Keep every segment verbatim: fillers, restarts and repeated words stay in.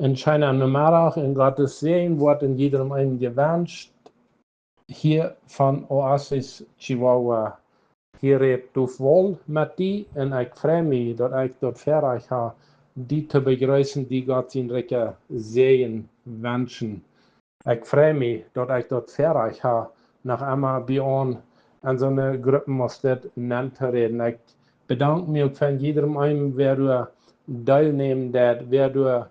Een scheenen Nomeddach un Gottes Säajen woat en jiedrem eenen jewenscht. Hia von Oasis Chihuahua. Hia rät Duf Wall met die un ekj frei mie, daut ekj daut Väarajcht ha, die to bejreessen, die Gott sien rikja Säajen wenschen. Ekj frei mie, daut ekj daut Väarajcht ha, noch emol bie ons en soone Gruppen aus dit nenn to räden. Ekj bedank mie uk von jiedrem eenen, wäa doa deelnämen deed, wäa doa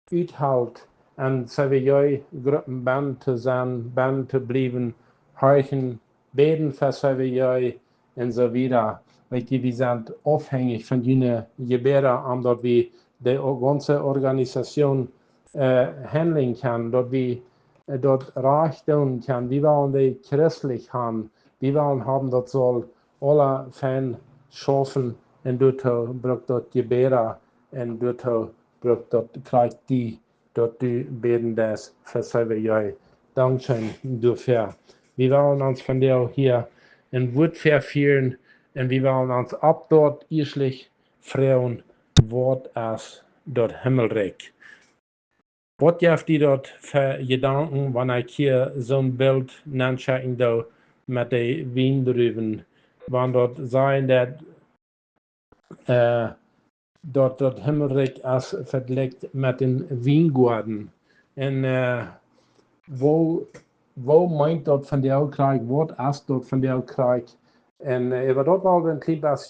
uthelt, en C W J Gruppen bennen to sennen, bennen to bliewen, horchen, bäden fa C W J un soo wieda. Weetst, wie sent aufhenjich von june Jebäda, om daut wie de o-, gaunze Organisation, äh, handlen kjennen, daut wie, äh, daut rajcht doonen kjennen. Wie wellen dee christlich haben. Wie wellen haben, daut saul aula fein schaufen un doatoo brukt daut Jebäda un doatoo brukt daut krakjt die, daut du bäden deist fa C W J. Dankscheen doafäa. Wie wellen ons vondoag hia een Wuat vefieren un wie wellen ons opp daut ieeschtlich froagen, waut es daut Himmelrikj? Waut jeft die daut fa Jedanken, wan ekj hia soon Bilt nenschekjen doo met de Wiendruwen? Wan daut sajen daut, äh, daut daut Himmelrikj es vejlikjt met een Wiengoaden. Un, äh, woo, woo meent daut vondoag krakjt, waut es daut vondoag krakjt? Un, äh, äwa daut well wie een kjlien bät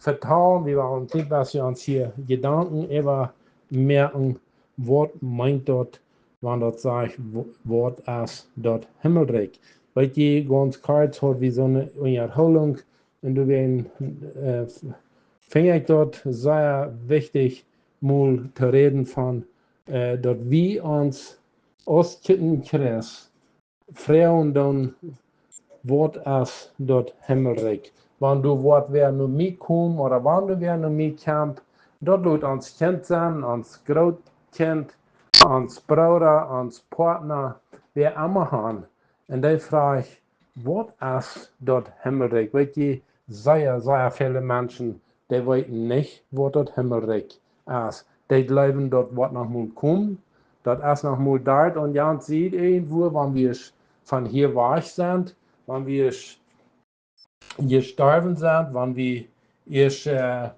vetalen, wie wellen een kjlien bät ons hia Jedanken äwa moaken, waut meent daut, wan daut sajcht, wo-, waut es daut Himmelrikj? Weetst, gaunz kort haud wie soone Unjahoolunk un doawäajen, äh, finj ekj daut sea wichtich, mol to räden von, äh, daut wie ons aus Kjinja Christen froagen doonen, waut es daut Himmelrikj? Wan doa woat wäa no mie komen, ooda wan doa wäa no mie kjemt, daut lot ons Kjint sennen, ons Grootkjint, ons Brooda, ons Partner, wäa emma han. Un dee froagt, waut es daut Himmelrikj? Weetst, sea, sea väle Menschen, dee weeten nich, waut daut Himmelrikj es. Dee jleewen, daut woat noch mol komen, daut es noch mol doa un jant sied irjentwua, wan wie von hia wajch sent, wan wie jestorwen sent, wan wie ieescht, äh,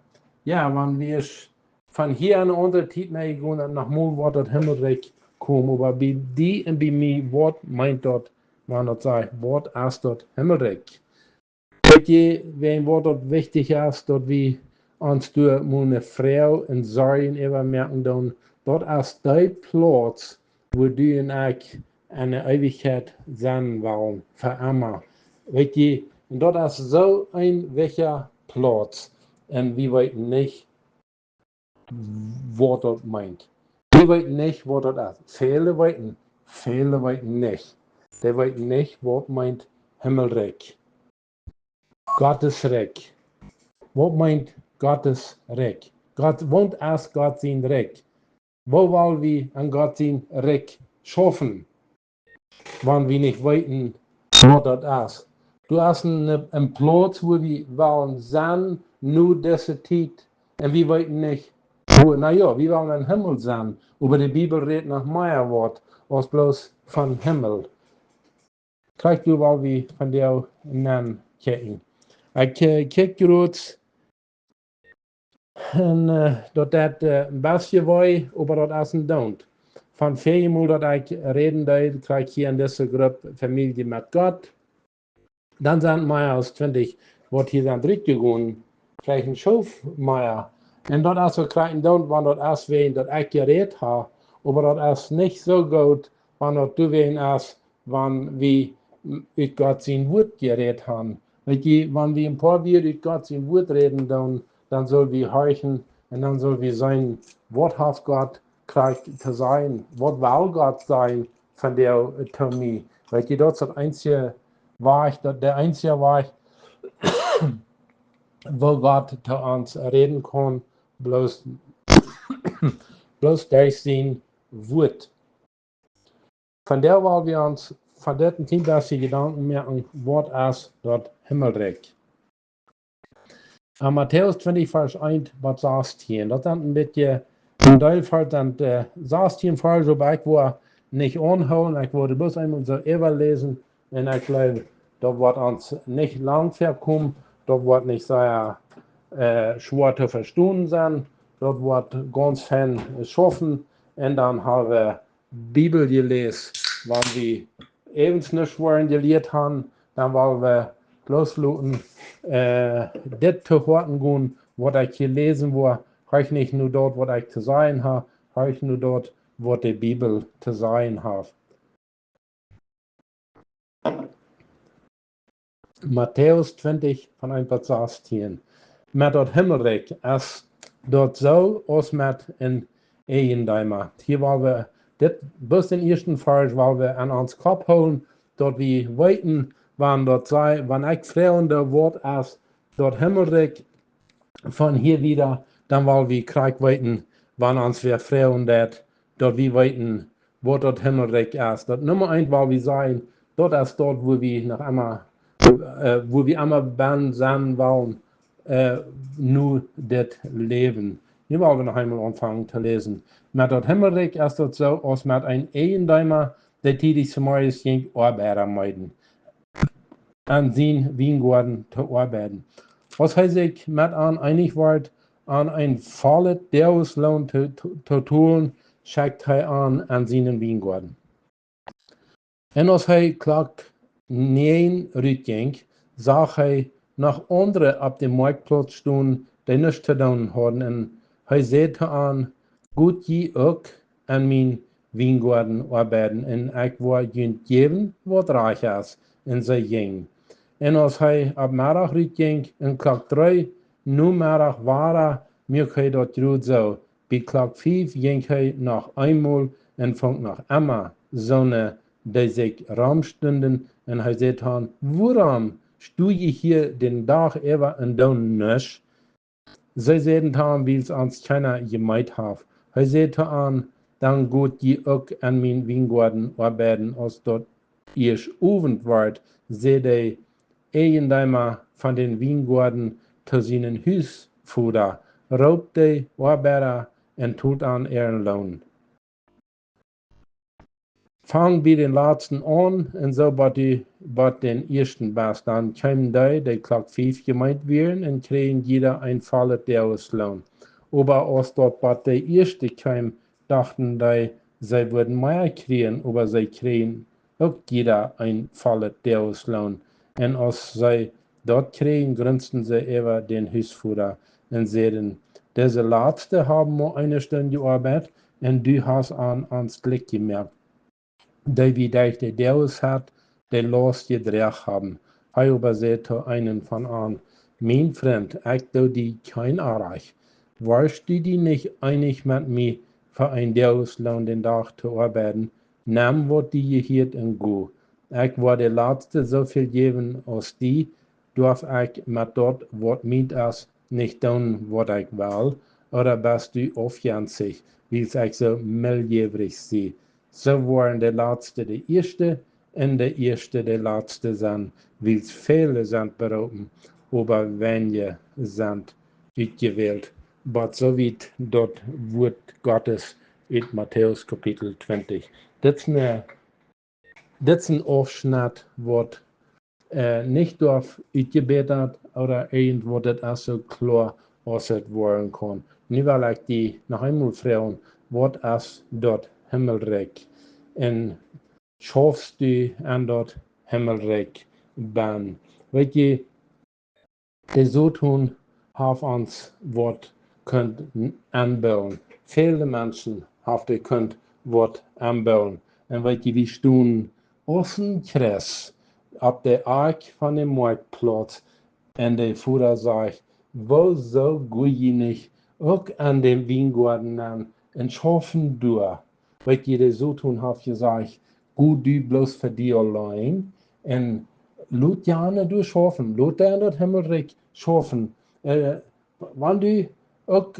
jo, wan wie ieescht von hia en eene aundre Tiet nenn gonen, daut noch mol woat daut Himmelrikj komen. Oba bie die un bie mie, waut meent daut, wan daut sajcht, waut es daut Himmelrikj? Weetst, wäajen waut daut wichtich es, daut wie ons doa mol eene Froag un Sorjen äwa moaken doonen, daut es dee Plauz, wua du un ekj en de Eewichkjeit sennen wellen, fa emma. Weetst, un daut es soo een wichtja Plauz, un wie weeten nich, waut daut meent. Wie weeten nich, waut daut es. Väle weeten, väle weeten nich. Dee weeten nich, waut meent Himmelrikj. Gottes Rikj. Waut meent Gottes Rikj? Gott, waut es Gott sien Rikj? Woo well wie en Gott sien Rikj schaufen, wan wie nich weeten, waut daut es? Doa es een, een Plauz, wua wie wellen sennen, nu dise Tiet, un wie weeten nich, wua, na jo, wie wellen em Himmel sennen, oba de Bibel rät noch mea waut aus bloos von Himmel. Krakjt doa well wie vondoag nenkjikjen. Ekj, äh, kjikj jrod un, äh, daut deit, äh, een bät wee, oba daut es een Doont. Von väl mol daut ekj räden deed, kjrieech ekj hia en dise Grupp Famielje met Gott. Dan sent mea aus twintich, waut hia sent rutjegonen, kjrieech ekj Schof mea. Un daut es uk krakjt een Doont, wan daut es wäajen daut ekj jerät ha, oba daut es nich soo goot, wan daut doawäajen es, wan wie ut Gott sien Wuat jerät han. Weetst, wan wie een poa Wieed ut Gott sien Wuat räden, dan, dan sell wie horchen un dan sell wie seenen, waut haft Gott krakjt to sajen, waut well Gott sajen von dee, äh, to mie. Weetst, daut es daut eensje Wajch, daut, de eensje Wajch, woo Gott to ons räden kaun, bloos, bloos derch sien Wuat. Vondoag well wie ons von dit een kjlien bät Jedanken moaken, waut es daut Himmelrikj? En Matäus twintich, Varsch eent bat sastieen, daut sent een bät, äh, een Deel Varsch sent, äh, sastieen Varsch, oba ekj woa nich aunhoolen, ekj woa bloos eemol soo äwaläsen. Un ekj jleew, daut woat ons nich lang väakomen, daut woat nich sea, äh, schwoa to vestonen sennen, daut woat gaunz fein schaufen. Un dan ha wie Bibel jeläst, wan wie äwent nuscht woaren jelieet haben, dan woa wie bloos loten, äh, dit to Hoaten gonen, waut ekj hia läsen woa, horch nich no daut, waut ekj to sajen ha, horch no daut, waut de Bibel to sajen haft. Matäus twintich von eent bat sastieen. Met daut Himmelrikj es daut soo aus met een Eijendeema. Hia woa wie dit, bloos dän ieeschten Varsch woa wie aun ons Kopp hoolen, daut wie weeten, wan daut sie, wan ekj froag, waut es daut Himmelrikj, von hia wieda, dan woa wie krakjt weeten, wan ons wäa froagen deit, daut wie weeten, waut daut Himmelrikj es. Daut Numma eent woa wie sajen, daut es daut, wua wie noch emma, äh, wua wie emma bennen sennen wellen, äh, no dit Läwen. Nu woa wie noch eemol aunfangen to läsen. Met daut Himmelrikj es daut soo aus met een Eijendeema, dee tiedich zemorjes jinkj Oabeida meeden aun sienen Wiengoaden to oabeiden. Aus hee sikj met an eenich wort, aun een vollet Doagsloon to, to, to tolen, schekjt hee an aun sienen Wiengoaden. Un aus hee Klock näajen rutjinkj, sach hee noch aundre opp dän Moakjtplauz stonen, dee nuscht to doonen hauden. Un hee säd to an: "Got jie uk aun mienen Wiengoaden oabeiden, un ekj woa junt jäwen, waut rajcht es." Un see jinjen. Un aus hee opp Meddach rutjinkj, un Klock dree Nomeddach wada, muak hee daut jrod soo. Bie Klock fief jinkj hee noch eemol un funk noch emma soone, dee sikj romstunden, un hee säd to an: "Wuarom sto jie hia dän Dach äwa un doonen nuscht?" See säden to am: "Wiels ons kjeena jemeet haft." Hee säd to an: "Dan got jie uk aun mienen Wiengoaden oabeiden." Aus daut ieescht Owent wort, säd de Eijendeema von dän Wiengoaden to sienen Husvoda: "Roopt de Oabeida un tolt an äaren Loon. Fang bie dän latsten aun, un soo bot dee, bot dän ieeschten best." Dan kjeemen dee, dee Klock fief jemeet wieren, un kjrieejen jieda een vollet Doagsloon. Oba aus daut bot de ieeschte kjeem, dochten dee, see wudden mea kjrieen, oba see kjrieejen uk jieda een vollet Doagsloon. Un aus see daut kjrieejen, grunzden see äwa dän Husvoda un säden: "Dise latste haben mau eene Stund jeoabeit, un du hast an ons jlikj jemoakt, dee wie derch de Doag haud de Laust jedroagen haben." Hee oba säd to eenen von an: "Mien Frint, ekj doo die kjeen Onrajcht. Woascht du die nich eenich met mie, fa een Doagsloon dän Dach to oabeiden? Nem waut die jehieet un go. Ekj woa de latste soo väl jäwen aus die. Doaf ekj met daut, waut mient es, nich doonen, waut ekj well? Ooda best du aufjenstich, wiels ekj soo mildjäwrich sie?" Soo woaren de latste de ieeschte, un de ieeschte de latste sennen, wiels väle sent beroopen, oba weinje sent utjewält. Bat soo wiet daut Wuat Gottes ut Matäus Kapitel twintich. Dit es een, dit es een Aufschnett, waut, äh, nich doaf utjebät ooda irjentwaut, daut es soo kloa aus et woaren kaun. Nu well ekj die noch eemol froagen: Waut es daut Himmelrikj? Un schaufst du aun daut Himmelrikj bennen? Weet jie, de Soton haft ons waut kunt enbillen. Väle Menschen haft hee kunt waut enbillen. Un weet jie, wie stonen aus een Christ opp de Akj von dän Moakjtplauz, un de Voda sajcht: "Wuarom go jie nich uk aun dän Wiengoaden nenn un schaufen doa?" Weet jie, de Soton haft jesajcht: "Go du bloos fa die auleen un lot jane doa schaufen, lot an daut Himmelrikj schaufen." Äh, wan du uk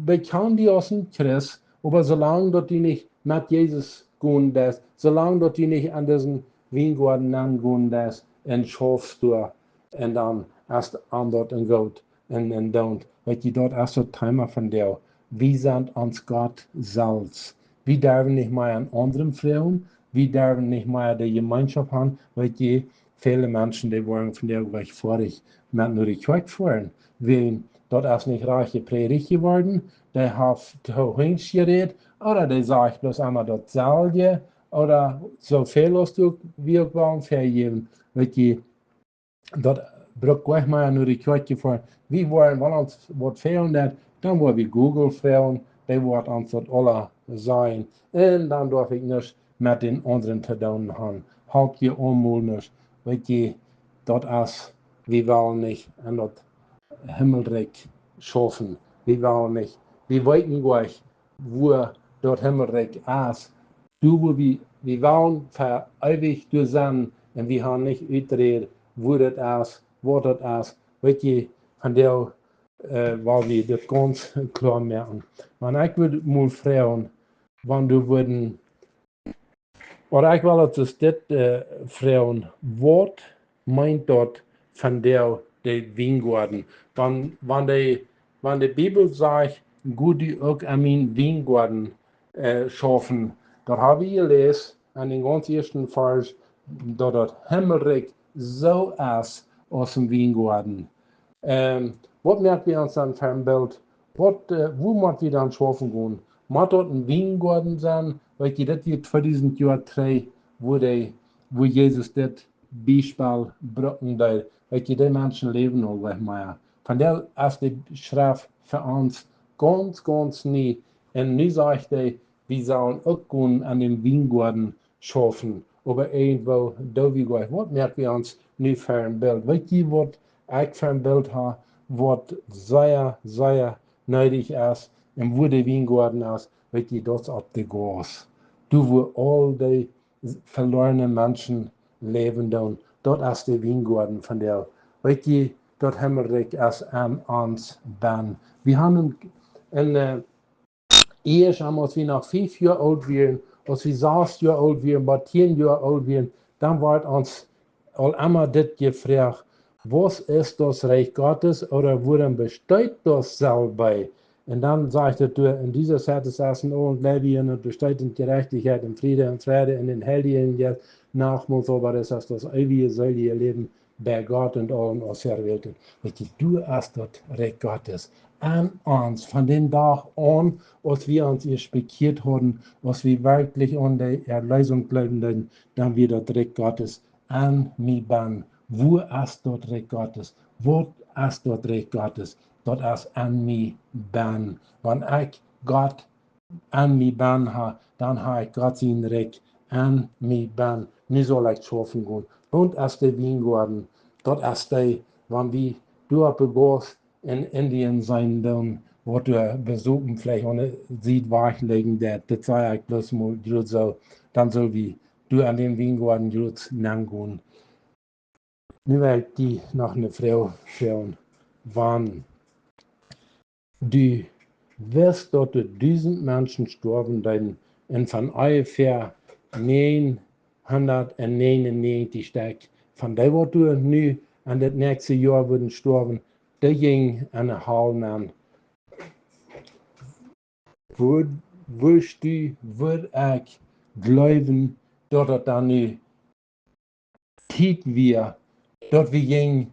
bekjan die aus een Christ, oba soo lang daut du nich met Jesus gonen deist, soo lang daut du nich aun disen Wiengoaden nenn gonen deist un schaufst doa, un dan es aun daut een Goot un, un don't. Weet jie, daut es daut Thema von dee. Wie sent ons Gott selfst. Wie derwen nich mea aun aundre froagen. Wie derwen nich mea de Jemeenschoft haben, wiels dee väle Menschen, dee woaren vondoag uk foadich met no de Kjoakj foaren. Wiels daut es nich rajcht jeprädicht jeworden, dee haft too hinjsch jerät, ooda dee sajcht bloos emma daut selwje, ooda soo väl aus du, wie uk wellen vejäwen. Wiels dee, daut brukt nich mea no de Kjoakj foaren. Wie woaren, wan ons waut fält, dan woa wie Google froagen, dee woat ons daut aules sajen. Un dan derw ekj nuscht met dän aundren to doonen haben. Halpt je aulmol nuscht. Wiels dee, daut es, wie wellen nich aun daut Himmelrikj schaufen. Wie wellen nich, wie weeten nich, wua daut Himmelrikj es. Du, wua wie, wie wellen fa eewich doa sennen un wie haben nich utjeräd, wua daut es, waut daut es. Wiels dee, vondoag, äh, well wie daut gaunz kloa moaken. Oba ekj wudd mol froagen, wan du wudden, ooda ekj well daut es dit, äh, froagen, waut meent daut vondoag de Wiengoaden? Wan, wan de, wan de Bibel sajcht, go du uk aun mienen Wiengoaden, äh, schaufen, daut hab wie jeläsen aun dän gaunz ieeschten Varsch, daut daut Himmelrikj soo es aus een Wiengoaden. Ähm, waut moak wie ons dan fa een Bilt? Waut, äh, wua mott wie dan schaufen gonen? Mott daut een Wiengoaden sennen? Wiels dee, daut wia tweedusent Joa trigj, wua dee, wua Jesus dit Biespel brucken deed. Wiels dee, dee Menschen läwen aul nich mea. Vondoag es de Schreft fa ons gaunz, gaunz nie. Un nu sajcht hee, wie sellen uk gonen aun dän Wiengoaden schaufen. Oba irjentwoo doo wie gonen. Waut moak wie ons nu fa een Bilt? Wiels dee, waut ekj fa een Bilt hab, waut sea, sea needich es un wua de Wiengoaden es, wiels dee, daut es opp de Gauss. Doa wua aul dee velorne Menschen läwen doonen, daut es de Wiengoaden vondoag. Wiels dee, daut Himmelrikj es aun ons bennen. Wie haben een, een, äh, ieescht emol, aus wie noch fief Joa oolt wieren, aus wie sas Joa oolt wieren, bat tieen Joa oolt wieren, dan wort ons aul emma dit jefroacht: Was ist das Reich Gottes, oder worin besteht dasselbe? Un dan sajcht hee doa: In dieser Zeit ist Essen und Leben und besteht in Gerechtigkeit, in Frieden und Freude in dem Heiligen Geist, nochmals aber ist es das ewige, selige Leben bei Gott und allen Auserwählten. Wiels dee, doa es daut Rikj Gottes aun ons, von dän Dach aun, aus wie ons ieescht bekjieet hauden, aus wie werkjlich aun de Erlösung jleewden, dan, dan wia daut Rikj Gottes aun mie bennen. Wua es daut Rikj Gottes? Waut es daut Rikj Gottes? Daut es aun mie bennen. Wan ekj Gott aun mie bennen hab, dan hab ekj Gott sien Rikj aun mie bennen. Nu saul ekj schaufen gonen. Daut es de Wiengoaden. Daut es dee, wan wie doa opp de Gauss en Indien sennen doonen, waut doa besopen veleicht aun de Sied wajch lijen deit, daut saj ekj bloos mol krakjt soo, dan sell wie doa aun dän Wiengoaden krakjt nenn gonen. Nu well ekj die noch eene Froag stalen. Wan du wist, daut doa dusent Menschen stoawen deeden un von onjefäa näajenhundatnäajenunnäajentich Stekj, von dee waut doa nu en daut näakjste Joa wudden stoawen, dee jinjen en de Hal nenn. Wudd, wurscht du, wudd ekj jleewen, daut daut dan nu Tiet wia, daut wie jinjen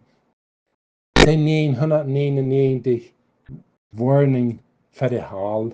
dee näajenhundatnäajenunnäajentich woarnen fa de Hal?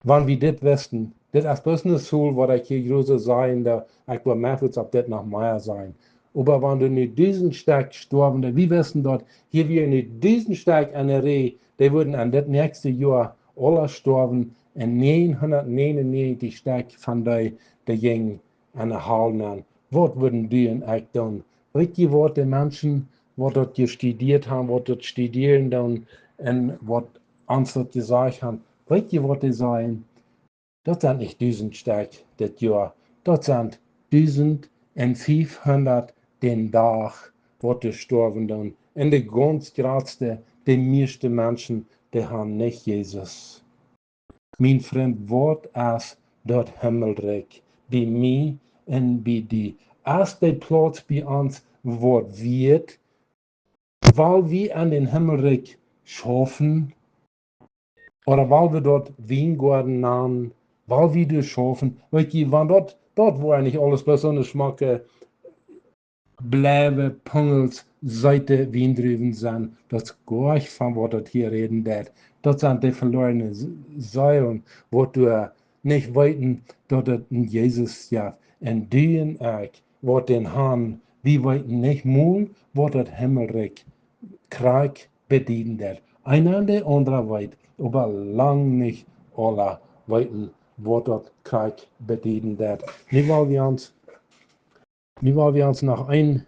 Wan wie dit wisten, dit es bloos eene Zahl, waut ekj hia krakjt soo saj, un ekj well meist opp dit noch mea sajen. Oba wan doa nu dusent Stekj stoawen, dan wie wisten daut, hia wieren nu dusent Stekj en de Rieej, dee wudden en daut näakjste Joa aula stoawen, un näajenhundatnäajenunnäajentich Stekj von dee, dee jinjen en de Hal nenn. Waut wudden du un ekj doonen? Weet jie waut, de Menschen, waut daut jestudieet haben, waut daut studieren doonen un waut ons daut jesajcht haben, weet jie waut dee sajen? Daut sent nich dusent Stekj dit Joa. Daut sent dusent un fiefhundat dän Dach, waut doa stoawen doonen. Un de gaunz jratste, de mieeschte Menschen, dee haben nich Jesus. Mien Frint, waut es daut Himmelrikj bie mie un bie die? Es de Plauz bie ons waut wieet, wiels wie aun daut Himmelrikj schaufen? Ooda well wie daut Wiengoaden nanen, well wie doa schaufen. Weet jie, wan daut, daut woat nich aules bloos soone schmocke, bliewe Pungels seete Wiendruwen sennen. Daut es nich von waut daut hia räden deit. Daut sent de veloarne S-, Seelen, waut doa nich weeten, daut et een Jesus jeft. Un du un ekj, waut dän han, wie weeten nich mol, waut daut Himmelrikj krakjt bedieden deit. Eena un de aundra weet, oba lang nich aule weeten, waut daut krakjt bedieden deit. Nu well wie ons, nu well wie ons noch een,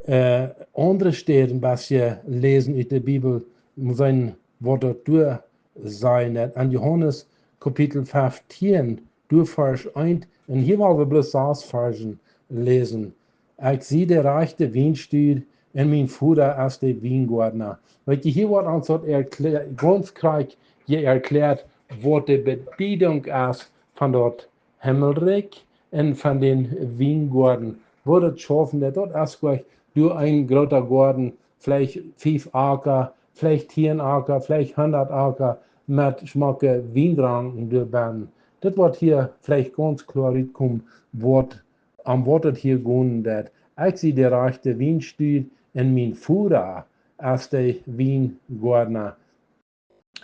äh, aundre Städ een bät läsen ut de Bibel, om seenen, waut daut doa sajcht. Enn Johanes Kapitel feftieen, doa Varsch eent, un hia well wie bloos sas Varschen läsen. Ekj sie de rajchte Wienstock un mien Voda es de Wiengoadna. Weet jie, hia woat ons daut erklä-, gaunz krakjt hia erkläat, waut de Bediedunk es von daut Himmelrikj un von dän Wiengoaden. Woo daut schaufen deit, daut es jlikj, du een groota Goaden, veleicht fief Aka, veleicht tieen Aka, veleicht hundat Aka, met schmocke Wienranken doabennen. Daut woat hia veleicht gaunz kloa rutkomen, waut, om waut et hia gonen deit. Ekj sie de rajchte Wienstock un mien Voda es de Wiengoadna.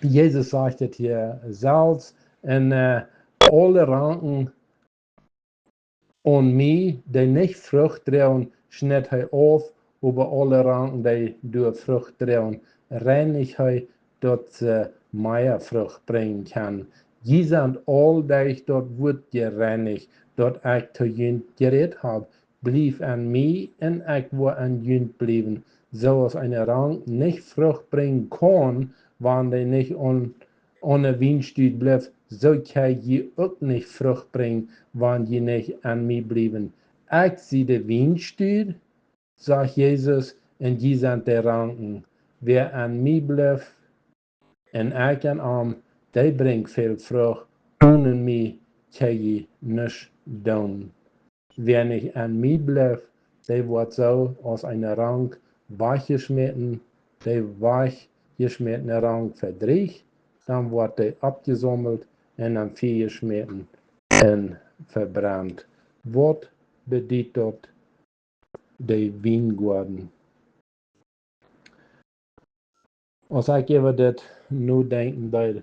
Jesus sajcht et hia selfst. Un, äh, aule Ranken aun mie, dee nich Frucht droagen, schnitt hee auf, oba aule Ranken, dee doa Frucht droagen, reinicht hee, daut see mea Frucht brinjen kjennen. Jie sent aul derch daut Wuat jereinicht, daut ekj to junt jerät hab. Bliew enn mie un ekj woa enn junt bliewen. Soo aus eene Rank nich Frucht brinjen kaun, wan dee nich aun, aun de Wienstock blift, soo kjenn jie uk nich Frucht brinjen, wan jie nich enn mie bliewen. Ekj sie de Wienstock, sajcht Jesus, un jie sent de Ranken. Wäa enn mie blift, un ekj enn am, dee brinjt väl Frucht, onen mie kjenn jie nuscht doonen. Wäa nich enn mie blift, dee woat soo aus eene Rank wajchjeschmäten, dee wajchjeschmätne Rank vedrieecht, dan woat dee oppjesaumelt un enn Fia jeschmäten un vebrent. Waut bediet daut, de Wiengoaden? Aus ekj äwa dit nodenkjen deed,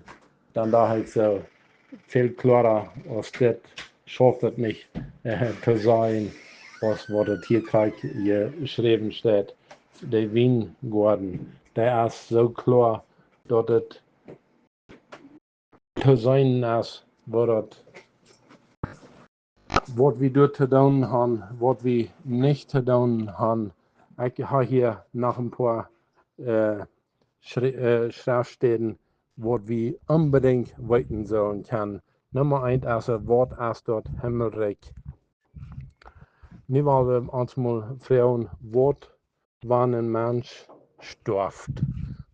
dan docht ekj soo, väl kloara aus dit schauft et nich, äh, to sennen, aus waut et hia krakjt jeschräwen steit. De Wiengoaden, dee es soo kloa, daut et to seenen es, waut daut, waut wie doa to doonen han, waut wie nich to doonen han. Ekj hab hia noch een poa, äh, Schri-, äh, Schreftstäden, waut wie onbedinjt weeten sellen kjennen. Numma eent es, waut es daut Himmelrikj? Nu well wie ons mol froagen, waut wan een Mensch stoaft.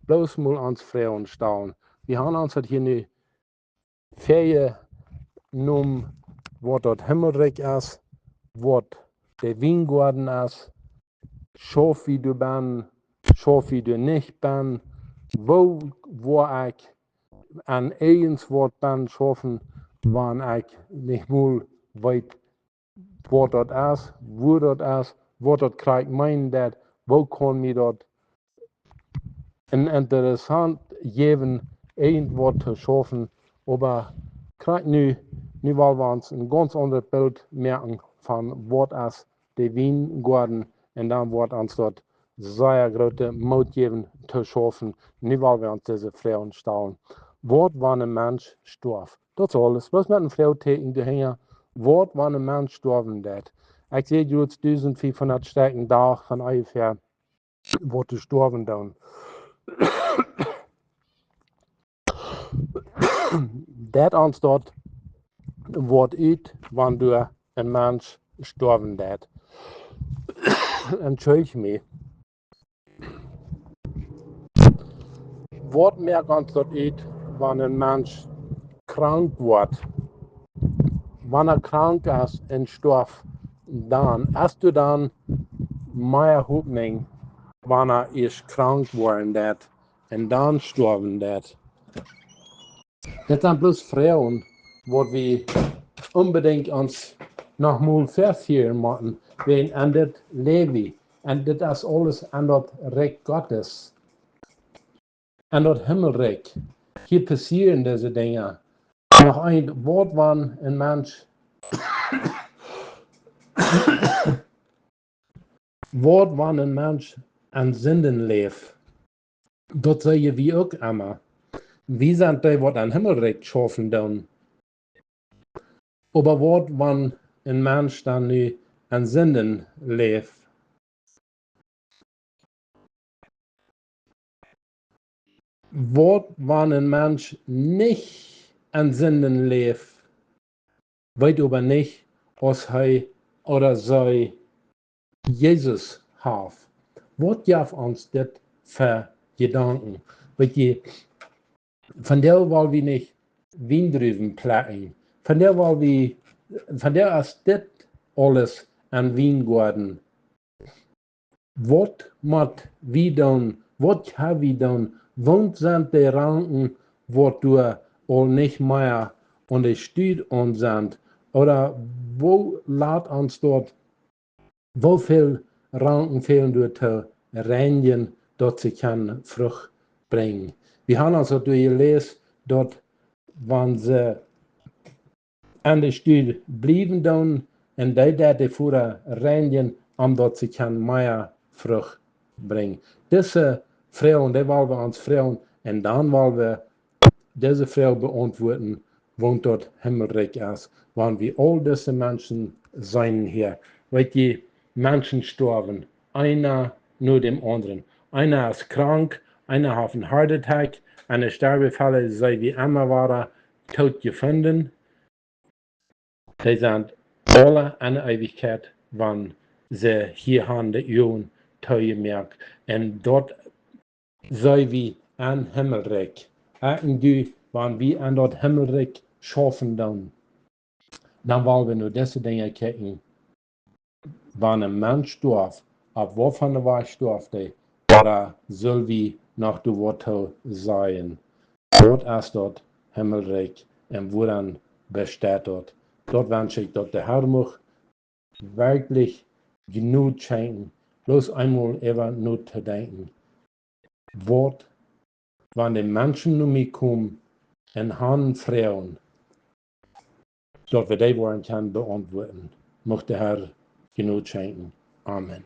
Bloos mol ons Froagen stalen. Wie han ons daut hia nu väajenomen, waut daut Himmelrikj es, waut de Wiengoaden es, schauf wie doa bennen, schauf wie doa nich bennen, woo woa ekj aun irjent waut bennen schaufen, wan ekj nich mol weet, waut daut es, woo daut es, waut daut krakjt meenen deit, woo kaun mie daut een interessaunt jäwen, irjentwaut to schaufen, oba krakjt nu, nu well wie ons een gaunz aundret Bilt moaken von waut es de Wiengoaden, un dan woat ons daut sea groote Moot jäwen to schaufen. Nu well wie ons dise Froagen stalen. Waut wan een Mensch stoaft? Daut es aules. Bloos met een Froagetieekjen doahinja. Waut wan een Mensch stoawen deit? Ekj säd, jrods dusent fiefhundat Stekj dän Dach von onjefäa, waut doa stoawen doonen. Daut ons daut woat ut, wan doa een Mensch stoawen deit. Entschuldicht mie. Waut moakt ons daut ut, wan een Mensch krank woat? Wan hee krank es un stoaft, dan, hast du dan mea Hopninj, wan hee ieescht krank woaren deit un dan stoawen deit? Dit sent bloos Froagen, waut wie onbedinjt ons noch mol vefieren motten, wäajen en dit läw wie, en dit es aules en daut Rikj Gottes, en daut Himmelrikj. Hia passieren dise Dinja. Noch een Wuat, wan een Mensch, Wuat, wan een Mensch en Sinden läft, daut sajen wie uk emma. Wie sent dee, waut en Himmelrikj schaufen doonen. Oba waut, wan een Mensch dan nu en Sinden läft? Waut, wan een Mensch nich en Sinden läft, weet oba nich, aus hee ooda see Jesus haft? Waut jeft ons dit fa Jedanken? Weet jie, vondoag well wie nich Wiendruwen plekjen. Vondoag well wie, vondoag es dit aules en Wiengoaden. Waut mott wie doonen? Waut kjenn wie doonen? Waut sent de Ranken, waut doa aul nich mea aun de Stud aun sent? Ooda woo lat ons daut, woo väl Ranken fälen doa to reinjen, daut see kjennen Frucht brinjen? Wie haben aulsoo doa jeläst, daut wan see aun de Stud bliewen doonen, un dee deit de Foda reinjen, om daut see kjennen mea Frucht brinjen. Dise Froagen, dee well wie ons froagen, un dan well wie dise Froag beauntwuaden, waut daut Himmelrikj es, wan wie aul dise Menschen seenen hia. Weet jie, Menschen stoawen, eena no däm aundren. Eena es krank, eena haft een Heart Attack, un de Stoawen fälen see wie emma wada doot jefunden. Dee sent aula en de Eewichkjeit, wan see hia han de Uagen toojemoakt. Un daut seen wie en Himmelrikj. Ekj un du, wan wie en daut Himmelrikj schaufen doonen, dan well wie no dise Dinja kjikjen. Wan een Mensch stoaft, opp waut fa een Wajch stoaft hee, ooda sell wie noch doa waut too sajen? Waut es daut Himmelrikj un wuaraun besteit daut? Daut wensch ekj, daut de Herr mucht werkjlich Jnod schenkjen, bloos eemol äwa notodenkjen. Waut, wan de Menschen no mie komen un han Froagen, daut wie dee woaren kjennen beauntwuaden. Mucht de Herr Jnod schenkjen. Amen.